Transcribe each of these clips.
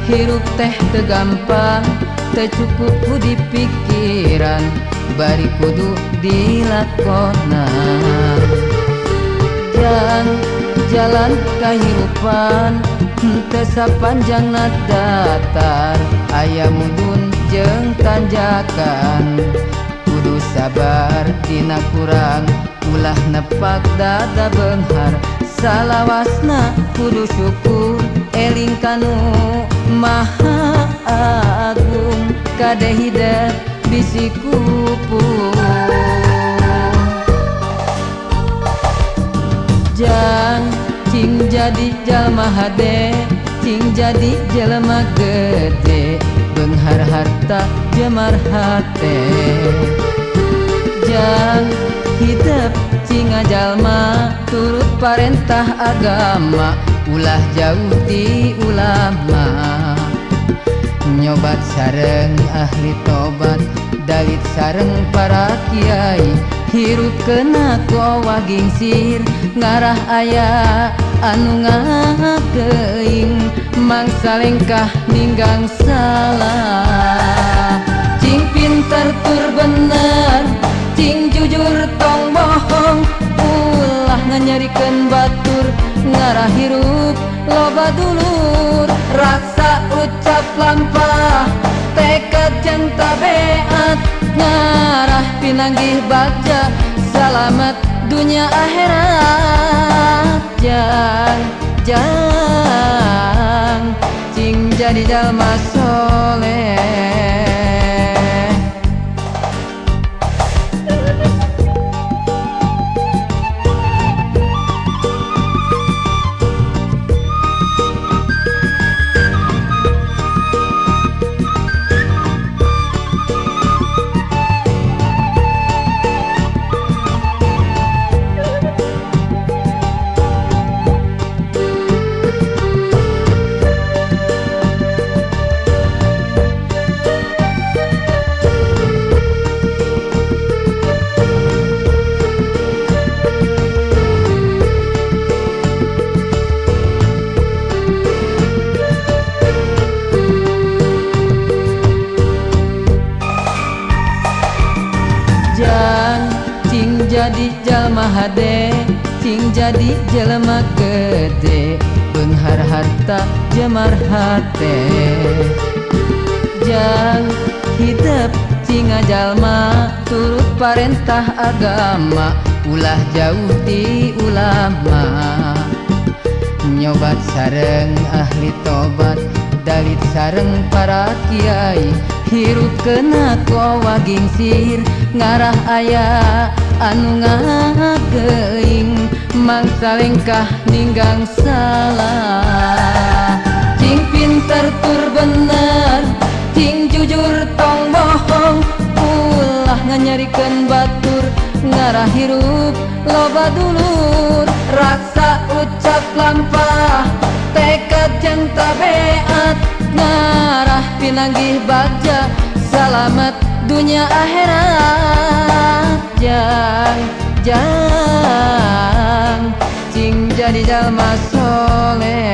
Hirup teh teu gampang, teu cukup ku dipikiran, bari kudu dilakonan. Jang jalan kahirupan teu sapanjangna datar, aya mudun jeung tanjakan. Kudu sabar dina kurang, ulah nepak dada beunghar. Salawasna kudu syukur, eling kanu Maha Agung, kade hidep bisi kupung. Jang cing jadi jalma hade, cing jadi jelema gede, beunghar harta jemar hate. Jang hidep cing jalma turut parentah agama, ulah jauh ti ulama. Nyobat sareng ahli tobat, dalit sareng para kiai, hirup kena kowa gingsir, ngarah aya anu ngakeing, mangsa lengkah ninggang salah. Cing pinter tur bener, cing jujur tong bohong, ulah nganyarikeun batur, ngarah hirup loba dulur. Rasa ucap lampah, tekad jeung tabeat, ngarah pinanggih bagja, salamet dunya akhirat. Jang jang cing jadi jalma soleh. Jadi jalma hade, cing jadi jelema gede, beunghar harta jemar hate. Jang hidep cing jalma turut parentah agama, ulah jauh ti ulama. Nyobat sareng ahli tobat, dalit sareng para kiai, hirup kena kowa gingsir, ngarah aya anu ngakeing, mangsa lengkah ninggang salah. Cing pinter tur bener, cing jujur tong bohong, ulah nganyarikeun batur, ngarah hirup loba dulur. Rasa ucap lampah, tekad jeung tabeat, ngarah pinanggih bagja, salamet dunya akhirat. Jang jang cing jadi jalma soleh.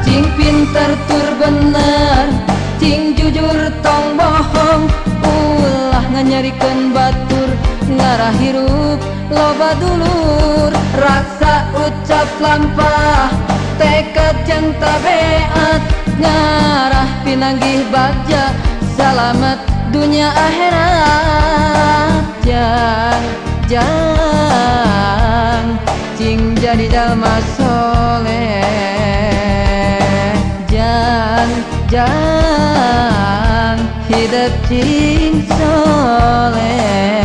Cing pinter tur bener, cing jujur tong bohong, ulah nganyarikeun batur, ngarah hirup loba dulur. Rasa ucap lampah, tekad jeung tabeat, ngarah pinanggih bagja, salamet dunya akhirat. Jang jang Cing jadi jalma soleh. Jang jang hidup cing soleh.